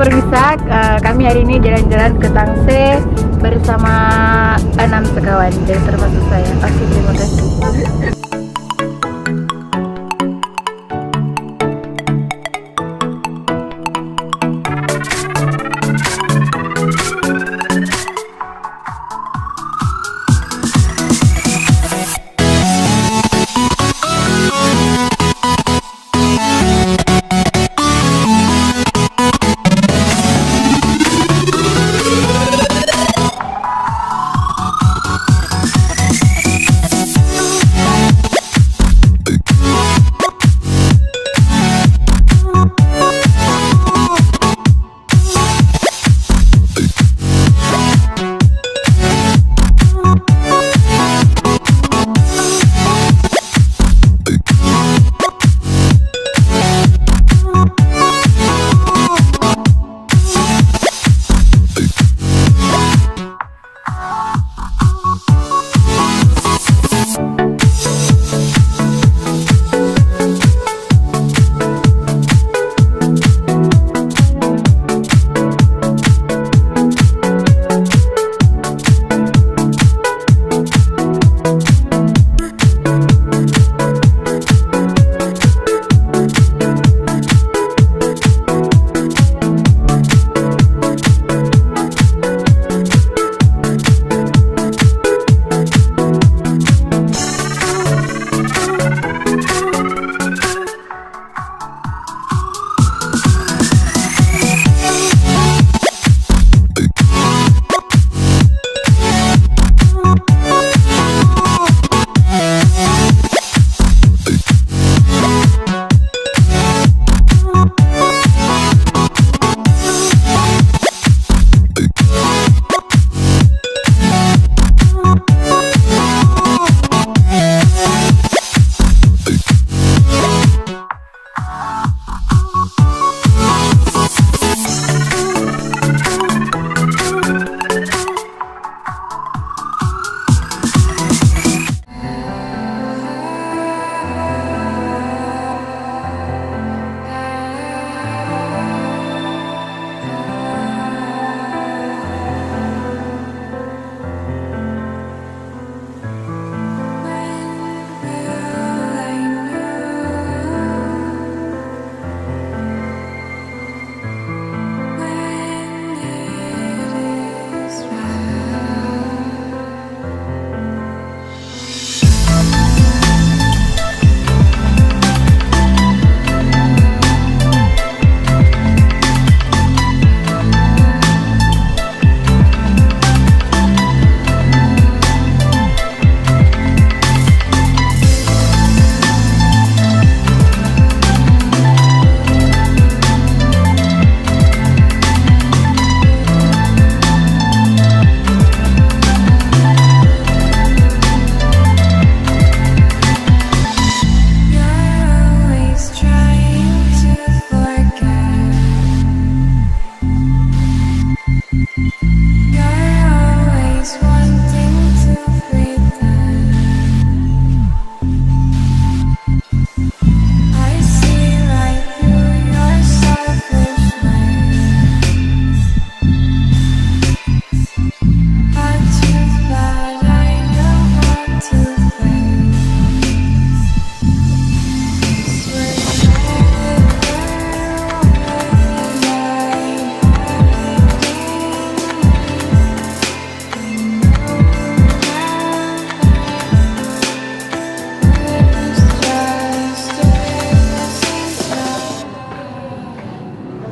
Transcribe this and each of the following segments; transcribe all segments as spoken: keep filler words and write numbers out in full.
Pemirsa, eh, kami hari ini jalan-jalan ke Tangse bersama enam sekawan dan termasuk saya. Oke, terima kasih.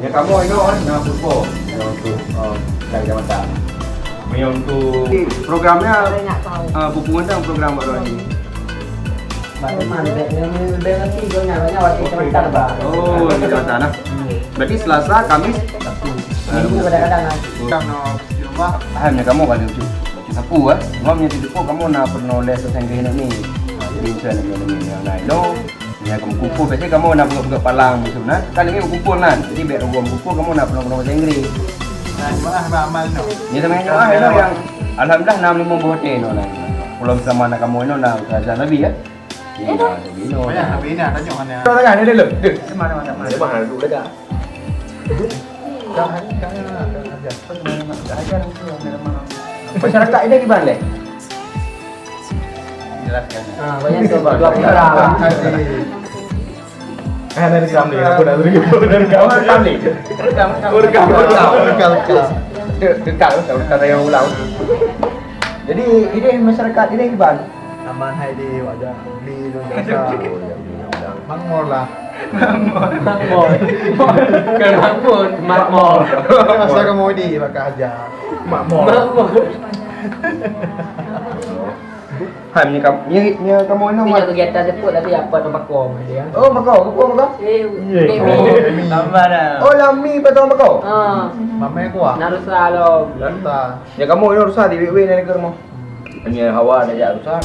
Ya, kamoe inoe na peurupa untuk, eh, dari kacamata. Meunyoe untuk programnya, eh, peue-peue mantong program baru ni. Bagaimana? Lebih, lebih ngerti kau nya, banyak waktu kacamata, Pak. Oh, di kacamata nah. Berarti Selasa, Kamis, Sabtu. Minggu kadang-kadang, ah. Paham ya kamoe kalau cuci sapu, eh? Sebab meunyoe di depo kamoe na peurunoe lé seutinggi ni. Jadi, macam ni, ni, ni, ni, ni. Ya, kamoe kumpul, biasanya kamoe na peugah-peugah palang musoh na. Kan ini kumpul nan. Jadi, biar orang kumpul, kamoe na peurunoe-peurunoe bahasa Inggris. Nah, jemaah beramal tu. Ya, sama jemaah, ya, yang alhamdulillah, enam lima buah hotel, no, nah. Pulau bersama anak kamoe, no, nah, usaha Nabi, ya. Iya, Nabi, no. Banyak Nabi, nah, tanya mana. Tahu tak, ada dalam? Ada. Mana, mana, mana? Jemaah duduk dekat. Masyarakat ini gimana leh? Jelaskan. Ah, banyak tu, Bang. Dua puluh orang. Ah, dah rekam ni, aku dah rekam. Dah rekam. Oh, rekam ni. Rekam, rekam. Oh, rekam, rekam. Rekam, rekam. Rekam, rekam. Rekam, rekam. Rekam, rekam. Rekam, rekam. Jadi, ini masyarakat ini gimana? Aman hai di wajah beli tu jasa. Makmur lah. Makmur. Bukan makmur, makmur. Rasa kamu di bakal aja. Makmur. Makmur. Hai, ni kamu, ni, ni kamu ni. Punya kegiatan sebut tapi apa tu bakor dia. Oh, bakor. Apa bakor? Eh, Ye. Bek mi. Oh, mi. Tambah dah. Oh, lami patong bakor. Ha. Mamai kuah. Nak rusak lom. Rata. Ya kamu ni rusak di wei-wei ni ke rumah. Hanya hawa dah jak rusak.